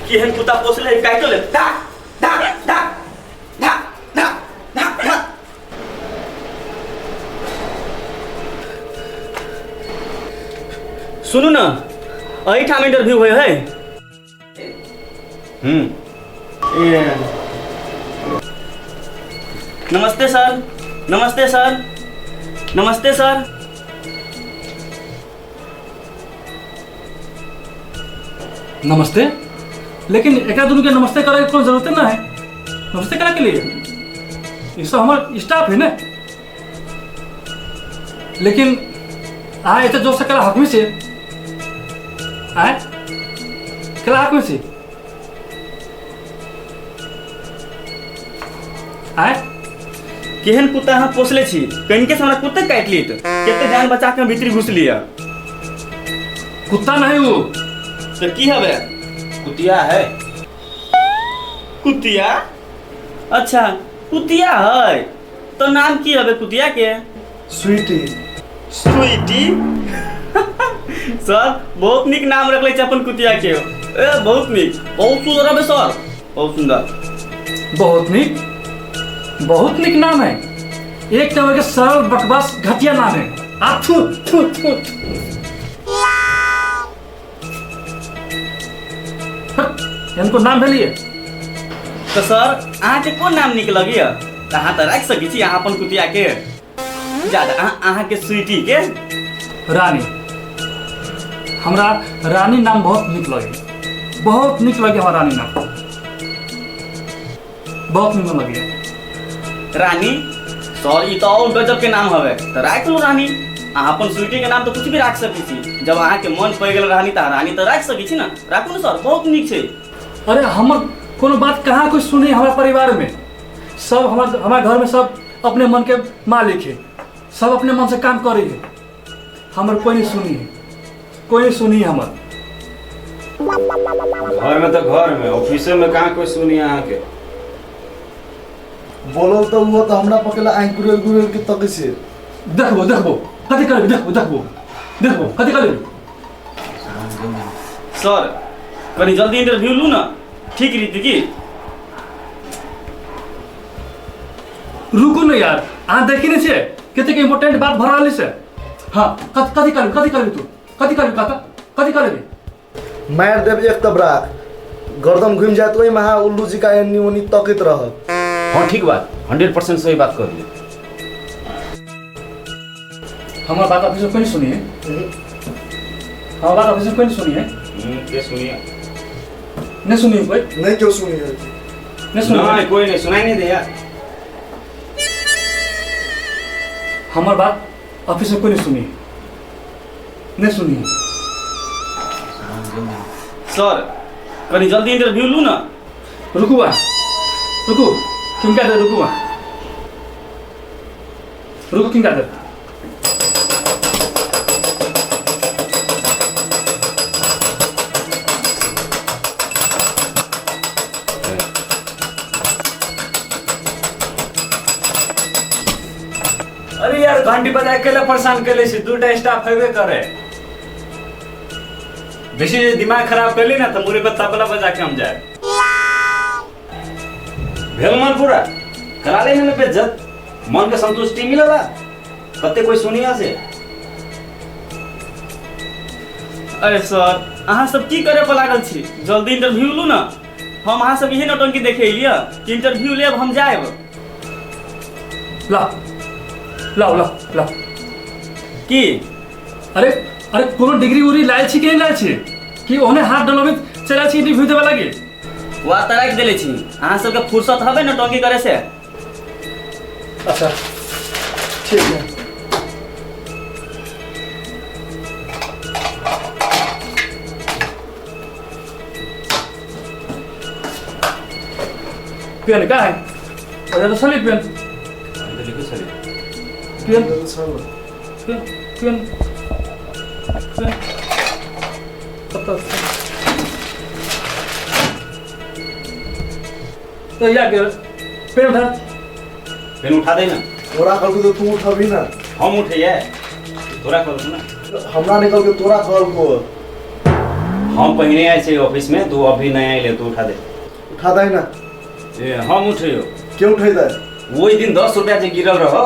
केहन कुत्ता पोसले है काटि ले ढाक ढाक ढाक ढाक ढाक ढाक ढाक। सुनू न, एहिठाम इंटरव्यू होइ है। ए, नमस्ते सर। नमस्ते सर। नमस्ते सर। नमस्ते, लेकिन एकरा दुनू के नमस्ते करे के कोनो जरूरत ना है। नमस्ते करे के लिए ये सब हमार स्टाफ है ना। लेकिन अहाँ एते जोर से कला हकमी से आए कला हकमी से आए। केहन कुत्ता अहाँ पोसले छी, कनिके से हमरा कुत्ते काटि ली तऽ कते जान बचा के हम भीतरी घुस लिया। कुत्ता नहीं वो। तो की हवे? कुतिया है। कुतिया? अच्छा कुतिया है तो नाम की हवे कुतिया के? स्वीटी। स्वीटी? सर बहुत नीक नाम रखले छै अपन कुतिया के। ए बहुत नीक, बहुत सुंदर हवे सर, बहुत सुंदर। बहुत नीक, बहुत नीक नाम है। एक नंबर के सरल बकवास घटिया नाम है। आ थू थू थू थू। हट, इनको नाम भेलिए। तो सर अहाँ के कोन नाम नीक लगैया? तऽ अहाँ तऽ राखि सकै छी अहाँ अपन कुतिया के। ज्यादा अहाँ के स्वीटी के रानी। हमरा रानी नाम बहुत नीक लगे, बहुत नीक लगे हमरा रानी नाम, बहुत नीक लगे। रानी? सर ई तऽ और गजब के नाम हवे, तऽ राखि लू रानी। अहाँ अपन स्वीटी के नाम तऽ कुछ भी राखि सकै छी, जब अहाँ के मन पड़ि गेल रानी तऽ रानी तऽ राखि सकै छी ने। राखू ने सर, बहुत नीक छै। अरे हमर कोनो बात कहाँ कोई सुनी? हमारा परिवार में सब हमार हमारे घर में सब अपने मन के मालिक है, सब अपने मन से काम करे है। हमर कोई नहीं सुनी है, कोई नहीं सुनी है हमर। घर में तो घर में, ऑफिसो में कहाँ कोई सुनी अहाँ के? बोलल तऽ वो तऽ हमरा पकेला आँखि गुरेल गुरेल के तकै छै। देखबो देखबो कथी करबी, देखबो देखबो देखबो कथी करबी। सर कनी जल्दी इंटरव्यू लू ना, ठीक रीति की। रुकू न यार, अहाँ देखी नहीं छियै कतेक इम्पोर्टेंट बात भऽ रहल छै। हाँ कथी करबी, कथी करबी तू, कथी करबी कत, कथी करबी? मारि देब एक तबराक, गर्दन घुमि जायत ओहिमे अहाँ उल्लू जिका एन्नी ओन्नी तकैत रहब। हाँ ठीक बात, 100% सही बात कहलियै। हमर बात ऑफिस में कोई नहीं सुनी है, हमर बात ऑफिस में कोई नहीं सुनी है। के सुनिए? नहीं सुनी कोई? नहीं क्यों सुनी है? नहीं सुनी। नहीं कोई नहीं सुनाई नहीं दिया। हमर बात ऑफिस में कोई नहीं सुनी, नहीं सुनी। सर कनी जल्दी इंटरव्यू लू ना। रुकू आ, रुकू किनका दे, रुकू आ, रुकू किनका दे। अरे यार घंटी बजा के परेशान कर ले छी, दूटा स्टाफ हेबे करे। बेसी जे दिमाग खराब कर ली ना तो मुरी पर तबला बजा के हम जाए। भेल मन पूरा करा ले ने बेइज्जत, मन के संतुष्टि मिलला कते कोई सुनिया से। अरे सर अहाँ सब की करे पर लागल छी, जल्दी इंटरव्यू लू ना। हम अहाँ सब इहे नौटंकी देखे एलियै कि इंटरव्यू लेब हम जायब। ला लाओ ला ला की? अरे अरे कोनो डिग्री उग्री लायल छी कि नहीं लायल छी कि ओने हाथ डलबैत चला छी इंटरव्यू देबे लागी? वा तऽ राखि देले छी, अहाँ सबके फुर्सत हबे नौटंकी करे से। अच्छा ठीक है। पेन का है? अरे तो चली पेन। तो लिखो चली। पेन। पेन पेन पेन कत तो या के पेन उठा। पेन उठा दे ना। तोरा कहलको तो तू उठबी ना। हम उठैया, तोरा कहलको ना। हमरा निकल के तोरा कहलको। हम पहिने आयल छै ऑफिस में, तू अभी नहीं आयल, तू उठा दे। उठा दे ना। ए हम उठियो। के उठेतै? ओहि दिन 10 रुपया जे गिरल रहो,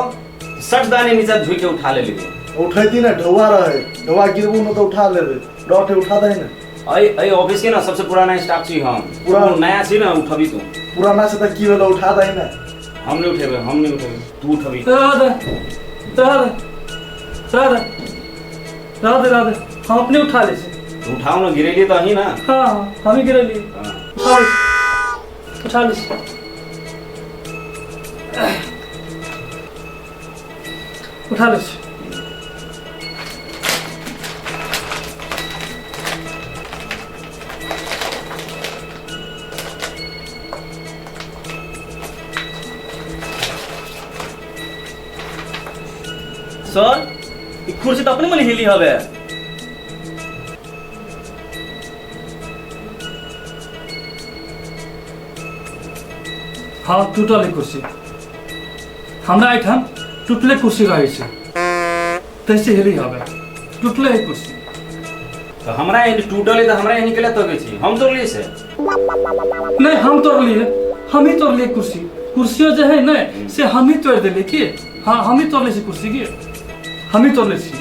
सट दाने नीचा झुकि के उठा लेली। उठैती ना, ढौआ रहे, ढौआ गिरबू न तऽ उठा लेबै। डॉट उठा दे ना। अइ अइ ऑफिस के ना सबसे पुराना स्टाफ छी हम। पुराना- नया छी ना, उठबी तू। पुराना से तऽ की भेलै, उठा दे ना। हम नहीं उठेबै, हम नहीं उठेबै, तू उठबी। रह दे, रह दे, रह दे, रह दे, रह दे, हम अपने उठा लै छी। तू उठाओ ना, गिरेली तऽ अहीं ना। हाँ हाँ, हम ही गिरेलियै। हाँ। उठा लै छी, उठा लै छी। उठा लै छी। सर, ई कुर्सी तऽ अपने मने हिली हवे। हाँ, टूटल है कुर्सी। हमरा एहिठाम टूटले कुर्सी रहै छै, तैसे हेली हवे, टूटले है कुर्सी। तऽ हमरा एहन टूटल है तऽ हमरा एहन केला तकै छी? हम तोड़लियै से? नहीं, हम तोड़लिए, हम ही तोड़लिए कुर्सी। कुर्सियों जे है ने से हम ही तोड़ देलिए की। हाँ, हम ही तोड़ले छी कुर्सी की, हम ही तोड़ले छी।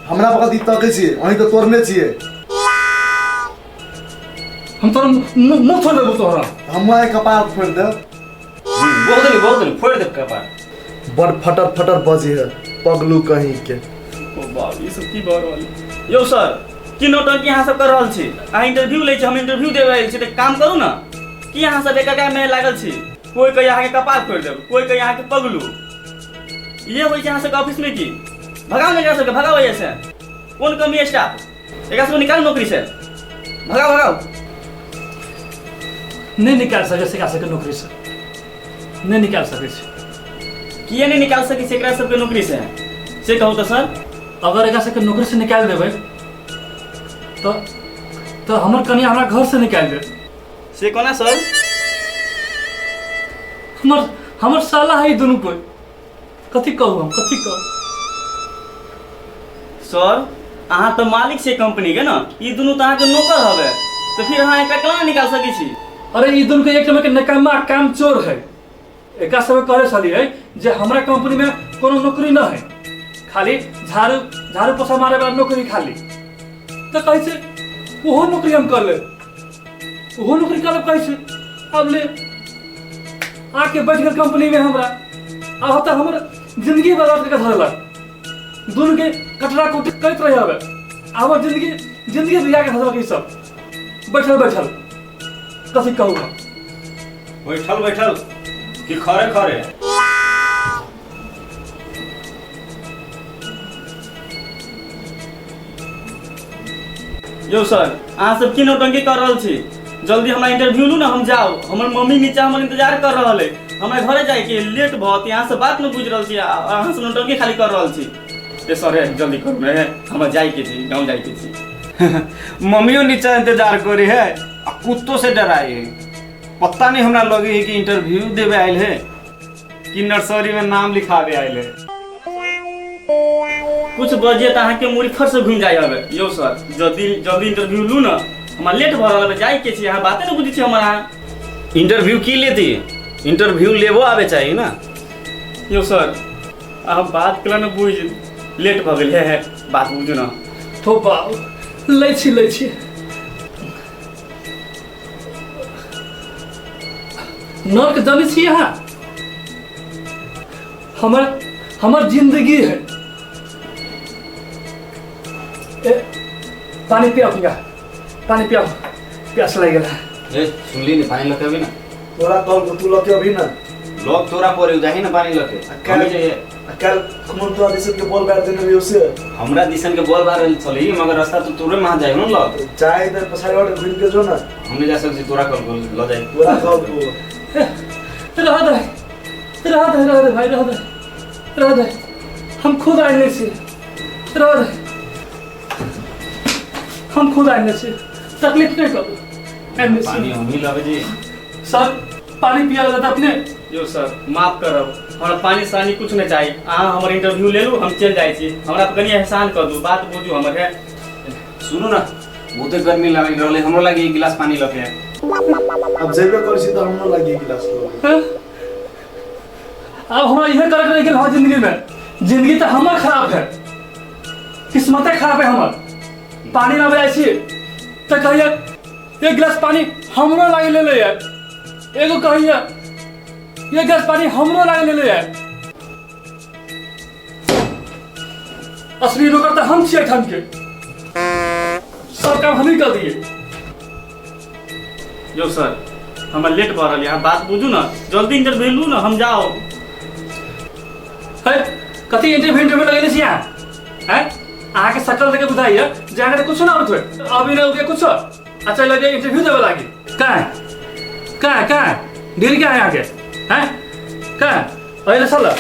हमरा पकड़ ई तकै छियै, अहीं तऽ तोड़ने छियै। हम तोरा मुँह फोड़ देबो तोहरा। हम आइ कपार फोड़ि देब। बहुत नहीं, बहुत नहीं, फोड़ देब कपार। बड़ फटर फटर बजी है पगलू कहीं के। ओ बाप, ई सब की भऽ रहल है? यौ सर, की नौटंकी अहाँ सब कर रहल छी? अहाँ इंटरव्यू लै छी, हम इंटरव्यू देबै आयल छी, तऽ काम करू ने। की अहाँ सब एका में लागल छी? कोई कहे अहाँके कपार फोड़ि देब, कोई कहे अहाँके पगलू। ये होइ छै अहाँ सबके ऑफिस में की? भगाउ ने एकरा सबके, भगाउ एहिसँ। कोन कमी है स्टाफ? एकरा सबके निकालू नौकरी से, भगाउ भगाउ। नहीं निकाल सकै छै एकरा सबके नौकरी से, नहीं निकाल सकै छै। किए नहीं निकाल सकै छै एकरा सबके नौकरी से, से कहू तऽ सर? अगर एकरा सबके नौकरी से निकालि देबै तऽ हमर कनिया हमरा घर से निकालि देत। से कोना सर? हमर हमर साला है ई दुनू कोई, कथी कहू हम, कथी कहू? सर, अहाँ तऽ मालिक छियै कंपनी के ने, ई दुनू तऽ अहाँके नौकर हवे, तऽ फिर अहाँ एकरा केना निकाल सकै छी? अरे ई दुनू के एक समय के निकम्मा काम चोर है। एकरा सबके कहले छलियै जे हमरा कंपनी में कोनो नौकरी न है, खाली झाड़ू झाड़ू पोछा मारे वाला नौकरी खाली। तऽ कहै छै ओहो नौकरी हम कर लेब, ओहो नौकरी कर लेब कहै छै। अब ले आके बैठ गेल कंपनी में हमरा, आब तऽ हमर जिंदगी बर्बाद करके धरलक। दुनू के कटरा कुटी करैत रहे हवे, हमर जिंदगी जिंदगी बिगा के धरलक ई सब। बैठल बैठल कथी कहू हम? बैठल बैठल कि खरे खरे? यौ सर, अहाँ सब की नौटंकी कर रहल छी? जल्दी हमरा इंटरव्यू लू ना, हम जाउ। हमर मम्मी नीचा हमर इंतजार कर रहल है, हमरा घरे जाय के लेट भऽ, अहाँ से बात न बुझि रहल छी, अहाँ सब नौटंकी खाली कर रहल छी। ए सर, हे जल्दी करू ने, हे हमरा जाय के छी, गाँव जाय के छी। मम्मियो नीचा इंतजार करे है आ कुत्तो से डराए है। पता नहीं हमरा लगे है कि इंटरव्यू देवे आयल है कि नर्सरी में नाम लिखावे आयल है। कुछ बजे तऽ अहाँके मुड़ी फट से घूम जाय हवे। यौ सर, जल्दी जल्दी इंटरव्यू लू ना, हमरा लेट भऽ रहल है, जाय के छी। अहाँ बाते न बुझै छी हमर अहाँ। इंटरव्यू की लेती? इंटरव्यू लेबो आबे चाहिए ना। यौ सर, अहाँ बात केला न बुझ, लेट भऽ गेल है, है बात बुझू ना। हो बाप, लै छी लै छी। नर्क जनै छी अहाँ? हमर हमर जिंदगी है। ए पानी पियाओ, पिया पानी पियाओ, प्यास लागि गेल। ए सुनली ने, पानी लके अभी ना। तोरा कहल को तू लके अभी ना। लोग तोरा परे जाही ना पानी लके। काल्हि हमी जाइए। आ काल्हि खुमन तोरा दिसन के बॉल बार देने रहियो से। हमरा दिसन के बॉल बार चली, मगर रास्ता तो तोरे महा जाए न लग। जाए इधर पछाड़ी बाट घुमि के जो ना। हम नहीं जा सकते, तोरा कल को ल जाए। तोरा कहल को। रह दे, रह दे, रह दे भाई, रह दे, रह दे, हम खुद आने छी, रह दे, हम खुद आने छी, तकलीफ नहीं करू, आने छी। पानी हम ही लावे जी। सर पानी पिया जाता अपने। यौ सर, माफ करब, हमरा पानी सानी कुछ नहीं चाहिए। अहाँ हमर इंटरव्यू ले लू, हम चलि जाइ छी। हमरा पर कनि एहसान कर दू, बात बुझू हमर है। सुनू ना, बहुते गर्मी लागि रहलै, हमरो लागि एक गिलास पानी लऽ के आ। अब जेबे करै छी तऽ हमरो लागि एक गिलास लऽ लिअ। हैं? अब हमरा इहे करे के रहि गेल हमर जिंदगी में। जिंदगी तऽ हमर खराब है, किस्मते खराब है हमर। पानी लाबे जाइ छी तऽ कहिया एक गिलास पानी हमरो लागि ले ले यार, एगो कहिया एक गिलास पानी हमरो लागि ले ले यार। असली नौकर तऽ हम छियै एहिठाम के, सब काम हमही कर दिए। यो सर हमरा लेट भऽ रहल है, अहाँ बात बुझू ने, जल्दी इंटरव्यू लू ने, हम जाओ। है कथी इंटरव्यू इंटरव्यू लगेने छी अहाँ? हैं, अहाँके शकल देखे बुझाइए जे अहाँके कुछो ना आबैत होय, अभी ना उके कुछो। अच्छा लगे इंटरव्यू देवे लागी। कहाँ है? कहाँ है? कहाँ है? डिग्री कहाँ है अहाँके? हैं, कहाँ है? अरे साला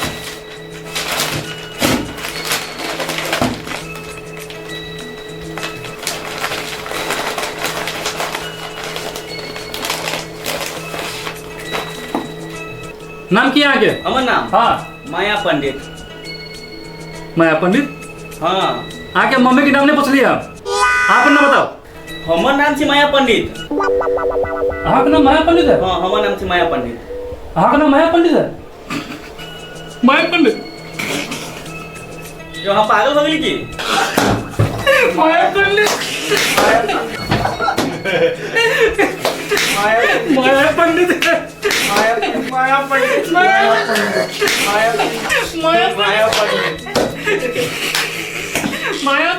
नाम की अहाँके? हमर नाम? हाँ। माया पंडित। माया पंडित? हाँ। अहाँके मम्मी के नाम नहीं पूछलियै हम, अहाँ अपन नाम बताउ। हमर नाम छी माया पंडित। अहाँके नाम माया पंडित है? हाँ, हमर नाम छी माया पंडित। अहाँके नाम माया पंडित है? माया पंडित। जो हम पागल हो गेली की? माया पंडित, माया पंडित, माया पंडित, माया माया माया पंडित, माया।